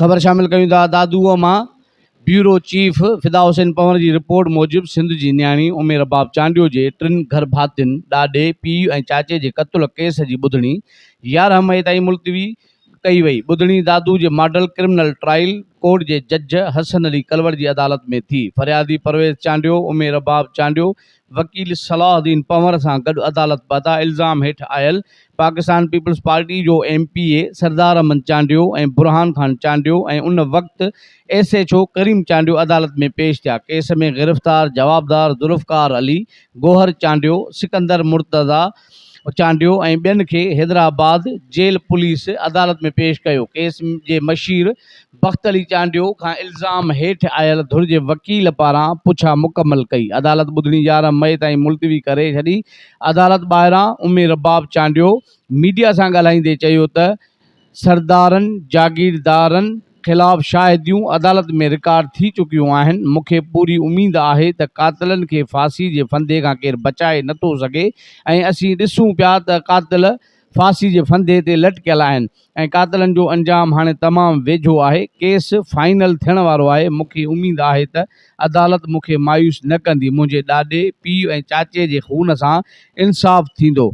خبر شامل ڪيون ٿا دادوء مان بيورو چيف فدا حسين پنهور جي رپورٽ موجب سنڌ جي نياڻي ام رباب چانڊيو جي ٽن گهر ڀاتين ڏاڏي، پيء ۽ چاچي جي قتل ڪيس جي ٻڌڻي 11 مئي تائين ملتوي ڪئي وئي. ٻڌڻي دادو جي ماڊل ڪرمنل ٽرائل ڪورٽ جي جج حسن علي ڪلوڙ جي عدالت ۾ ٿي. فريادي پرويز چانڊيو، ام رباب چانڊيو، وڪيل صلاح الدين پنهور سان گڏ عدالت پهتا. الزام هيٺ آيل پاڪستان پيپلز پارٽي جو M P A Sardar Ahmed Chandio ۽ Burhan Khan Chandio ۽ ان وقت S H O Karim Chandio عدالت ۾ پيش ٿيا. ڪيس ۾ گرفتار جوابدار ذوالفقار علي، گوهر چانڊيو، سڪندر مرتضيٰ چانڊيو ۽ ٻين کي حيدرآباد جيل پوليس عدالت ۾ پيش ڪيو. ڪيس جي مشير بخت علي چانڊيو کان الزام هيٺ آيل ڌر جي وڪيل پاران پڇا مڪمل ڪئي. عدالت ٻڌڻي 11 مئي تائين ملتوي ڪري ڇڏي. عدالت ٻاهران ام رباب چانڊيو ميڊيا سان ڳالهائيندي چيو ته سردارن، جاگيردارن خلاف شاهديون عدالت ۾ رڪارڊ ٿي چڪيون آهن، مون کي پوري اميد آهي ته قاتلن کي ڦاسي جي ڦندي کان ڪير بچائي نٿو سگهي ۽ اسين ڏسون پيا ته قاتل ڦاسي جي ڦندي تي لٽڪيل آهن ۽ قاتلن جو انجام هاڻي تمام ويجهو آهي، ڪيس فائنل ٿيڻ وارو آهي، مون کي اميد آهي ته عدالت مون کي مايوس نه ڪندي، منهنجي ڏاڏي، پيء ۽ چاچي جي خون سان انصاف ٿيندو.